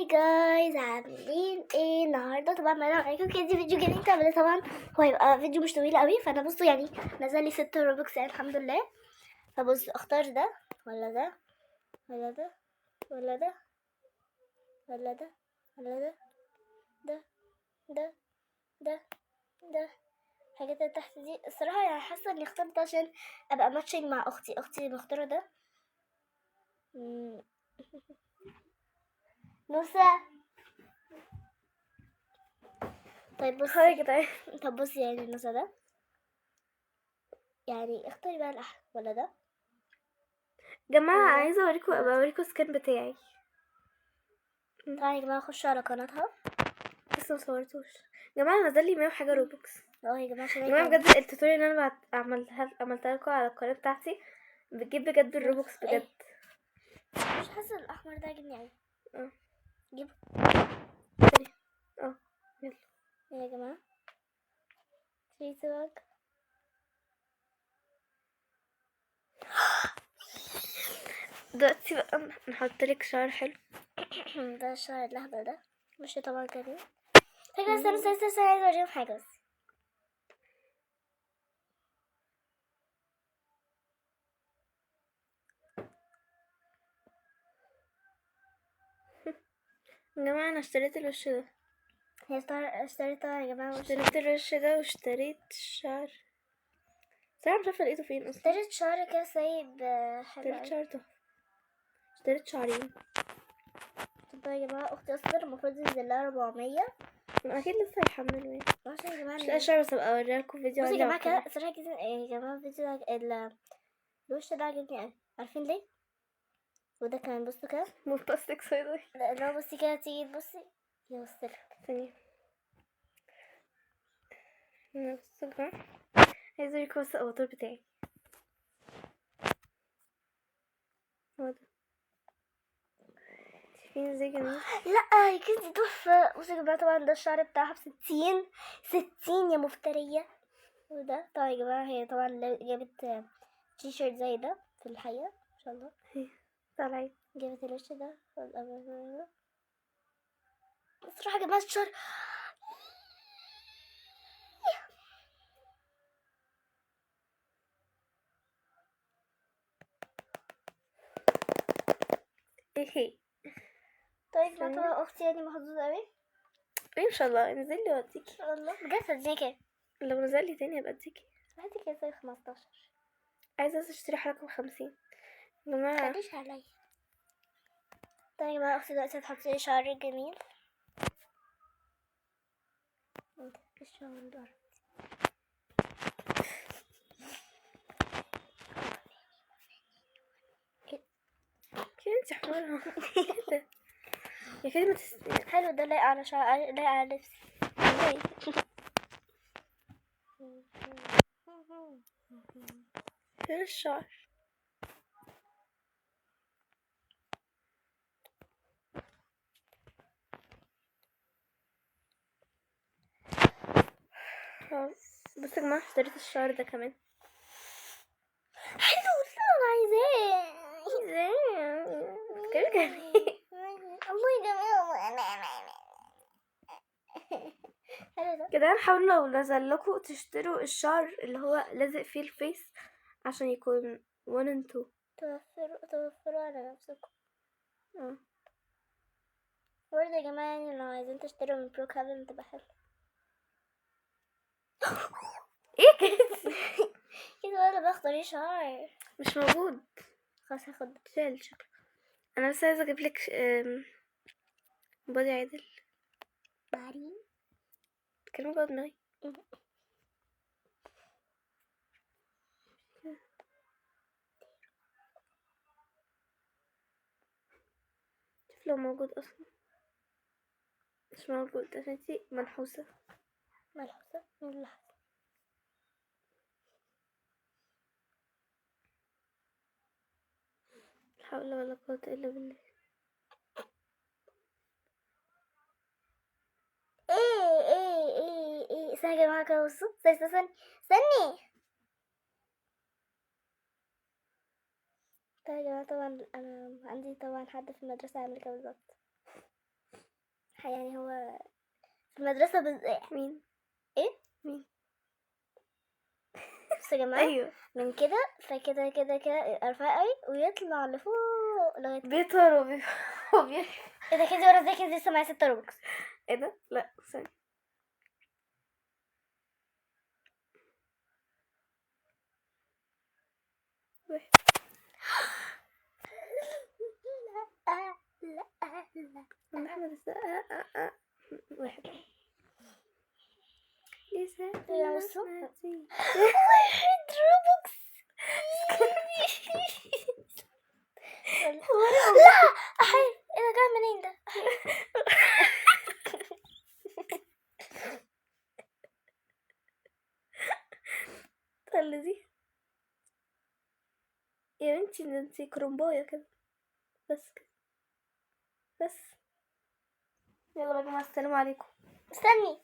Hi guys، عاملين ايه النهارده؟ طبعا معانا معاكم كده فيديو جديد. طبعا هو هيبقى فيديو مش طويل قوي، فانا بصوا يعني نزل لي 6 Robux يعني الحمد لله. فبص اختار ده ولا ده ولا ده ولا ده ولا ده ولا ده ده ده ده ده الحاجات اللي تحت دي. الصراحة يعني حاسه اني اخترت ده عشان ابقى matching مع اختي. اختي مختاره ده. نوسة. طيب بصي hi يا جدعان. طب بصي يعني نوسة ده يعني اختاري بقى الأحلى ولا ده؟ جماعة عايزة اوريكم، ابقى اوريكم ال skin بتاعي. طبعا يا جماعة خشوا على قناتها، لسه مصورتوش. جماعة نزل لي 100 وحاجة Robux. اه يا جماعة عشان يا جماعة هي بجد ال tutorial اللي انا عملتها لكم على القناة بتاعتي بتجيب بجد ال Robux بجد. مش حاسة الأحمر ده عاجبني أوي. جيبه. يلا يا جماعة 3 2 1. دلوقتي بقى نحط لك شعر حلو. ده الشعر الأهبل ده مش طبعا كده. طيب استنى استنى استنى، عايزة اوريهم حاجة بس. يا جماعة أنا اشتريت الوش ده. هي اشتريتها يا جماعة وش. اشتريت الوش ده واشتريت الشعر. صراحة مش عارفة لقيته فين أصلا. اشتريت شعر كده سايب حلو اشتريت أوي. شعر تحفة. اشتريت شعرين. طب يا جماعة أختي أصلا المفروض ينزل لها 400. ما أكيد لسه هيحملوا يعني. معرفش يا جماعة مش إن لاقية شعر، بس هبقى أوريها لكم فيديو بصوا يا عندي جماعة على القناة. كده صراحة كده يا جماعة الفيديو ده الوش ده عجبني أوي. عارفين ليه؟ وده كمان بصوا كده. مباستك صيدلي. لا، اللي هو بصي كده تيجي تبصي يوصلك. ثانية. بصوا يا جماعة عايزة أوريكم بس الأفاتار بتاعي. هو ده. شايفين ازاي جميل؟ لا يا كنزي تحفة. بصوا يا جماعة طبعا ده الشعر بتاعها بستين ستين يا مفترية. وده طبعا يا جماعة هي طبعا جابت تي شيرت زي ده في الحقيقة إن شاء الله. طالعين. جابت الوش ده. بصراحة يا جماعة الشعر ايه هي؟ طيب ما ثانية. طبعا اختي يعني محظوظة قوي. ايه ان شاء الله انزل لي واديكي. ان شاء الله بجد هتديني كام؟ لو نزل لي تاني هبقى اديكي. هاتي كده زي 15. عايزة بس اشتري حركة ب50 يا جماعة. متخليش عليا. طيب يا جماعة اختي دلوقتي هتحط لي شعر جميل. ايه ده؟ ايه الشعر ده؟ كده انتي حمارة. كده يا كده ما تس- حلو ده لايق على شعر، لايق على لبسي. فين الشعر؟ خلاص بس يا جماعة اشتريت الشعر ده كمان. حلو ده انا عايزاه. عايزاه. كده جميل. الله يا جماعة. حلو ده. كده حاولوا لو نزل لكم تشتروا الشعر اللي هو لازق فيه الفيس عشان يكون 1 and 2. توفروا على نفسكم. برضه يا جماعة يعني لو عايزين تشتروا من Brookhaven تبقى حلو. ايه كده؟ كده ولا باخد شعر؟ مش موجود. خلاص هاخد. شال شكله. انا بس عايزه اجيب لك، body عادل. body. كلمة جوه دماغي. شوف لو موجود اصلا. مش موجود عشان انتي منحوسه. منحوسه؟ مين اللي حصل؟ لا حول ولا قوة إلا بالله. ايه ايه ايه ايه استنى يا جماعة كده بصوا. استنى استنى استني. طيب يا جماعة طبعا أنا عندي طبعا حد في المدرسة عامل كده بالظبط. يعني هو في المدرسة مين؟ ايه؟ مين؟ بصوا يا جماعة. ايوه من كده فكده كده كده رفيع قوي ويطلع لفوق لغاية بيطر وبي ايه ده كنزي؟ ورا ازاي كنزي لسه معايا 6 Robux؟ ايه ده؟ لا ثانية. واحد. لا لا لا. عم احمد السقا. واحد. يا بصوا. 1 Robux. لا احي، ايه ده جاي منين ده؟ تقلدي يا بنتي، ده انتي كرمبايه كده. بس كده بس. يلا بقى يا جماعة، السلام عليكم. استني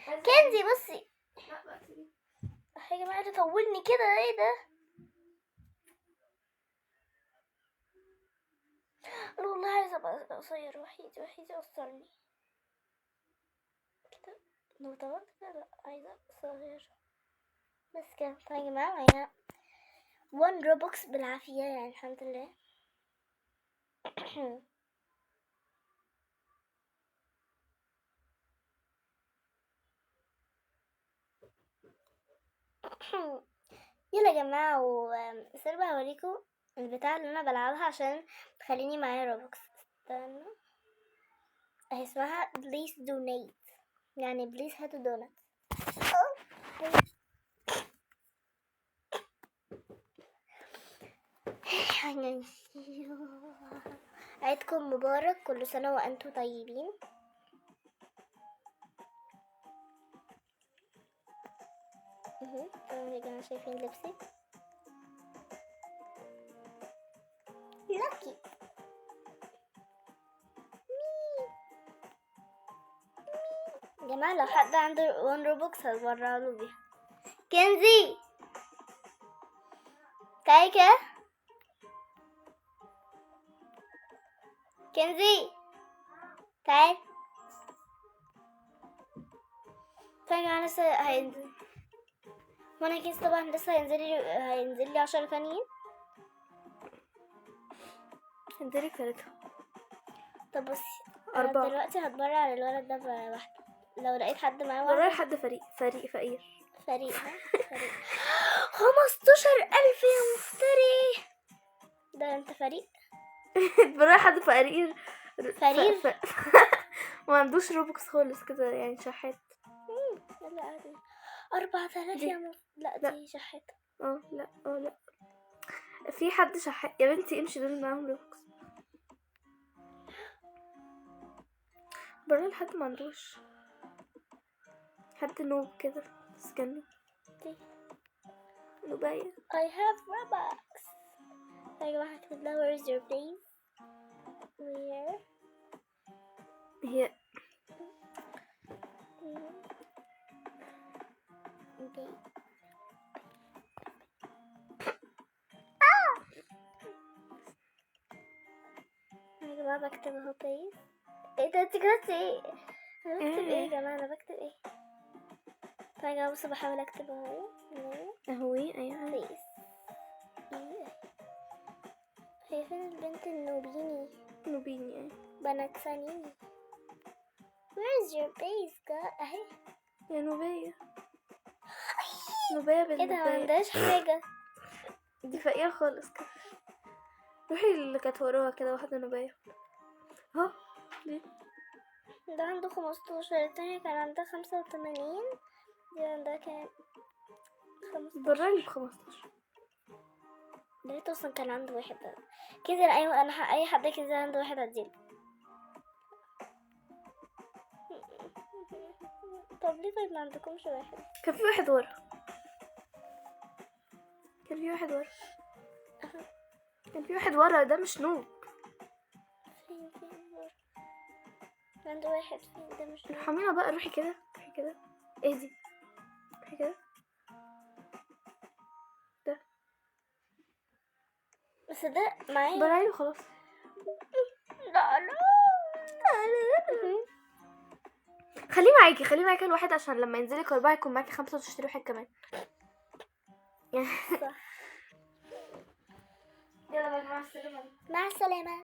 كنزي، بصي يا جماعة، ده طولني كده. ايه ده؟ انا والله عايزة ابقى قصير. وحيدي وحيدي قصرني كده. لو طولت كده لا، عايزة قصير بس كده. طيب يا جماعة، معايا 1 Robux بالعافية يعني، الحمد لله. يلا يا جماعة، واستنوا بقى اوريكم البتاع اللي انا بلعبها عشان تخليني معايا Robux. استنوا، اهي اسمها please donate، يعني please هاتوا دونات. عيدكم مبارك، كل سنة وانتم طيبين. طبعا يا جماعة شايفين لبسي لاكي. يا جماعة لو حد عنده 1 Robux هتبرع له بيها. كنزي تعالي كده، كنزي تعالي. طيب يا جماعة لسه هينزل، وانا كنز طبعا لسه هينزل لي 10 تانيين. هنزلك 3. طب بصي، أنا 4. دلوقتي هتبرع للولد ده بواحدة، لو لقيت حد معاه ورايا واحدة. حد فريق فقير. فريق، ها؟ فريق. 15,000 يا مفتري. ده انت فريق؟ اتبرع حد فقير. فرير؟ ما عندوش Robux خالص كده يعني، شحات. يلا عادي. 4000 دي. يا لا لا. دي شحاتة. لا لا، في حد شحات يا بنتي. امشي، دول معاهم Robux. برا لحد ما عندوش حد noob كده. استنوا. دي. نوباية. I have Robux. يا جماعة هكتب لها where is your place؟ Where هي base. يا جماعة بكتب اهو base. ايه ده انت كتبتي ايه؟ انا بكتب ايه يا جماعة؟ انا بكتب ايه؟ طيب يا جماعة بصوا بحاول اكتب اهو. اهوي. ايوه base. ايه هي فين البنت النوبيني؟ نوبيني. ايوه بنات سانيني. Where is your base girl؟ اهي. يا نوبية، نوبية ايه ده ما بالنوبية. عندهاش حاجة. دي فقيرة خالص كده. روحي اللي كانت وراها كده واحدة نوبية. ها ليه؟ ده عنده 15، التانية كان عندها 85، دي عندها كام؟ 15. برا اللي ب15. ده اصلا كان عنده واحد بس. كده ايوه، انا اي حد كده عنده واحد هديله. طب ليه طيب ما عندكمش واحد؟ كان في واحد ورا، كان في واحد ورا، كان في واحد ورا. ده مش noob. فين فين ورا؟ عنده واحد فين؟ ده مش noob. ارحمينا بقى. روحي كده، روحي كده، اهدي، روحي كده. ده بس ده معايا. برايله خلاص. لا لا. خليه معاكي، خليه معاكي الواحد، عشان لما ينزلك 4 يكون معاكي 5 وتشتري واحد كمان. صح. يلا بقى، مع السلامة. مع السلامة.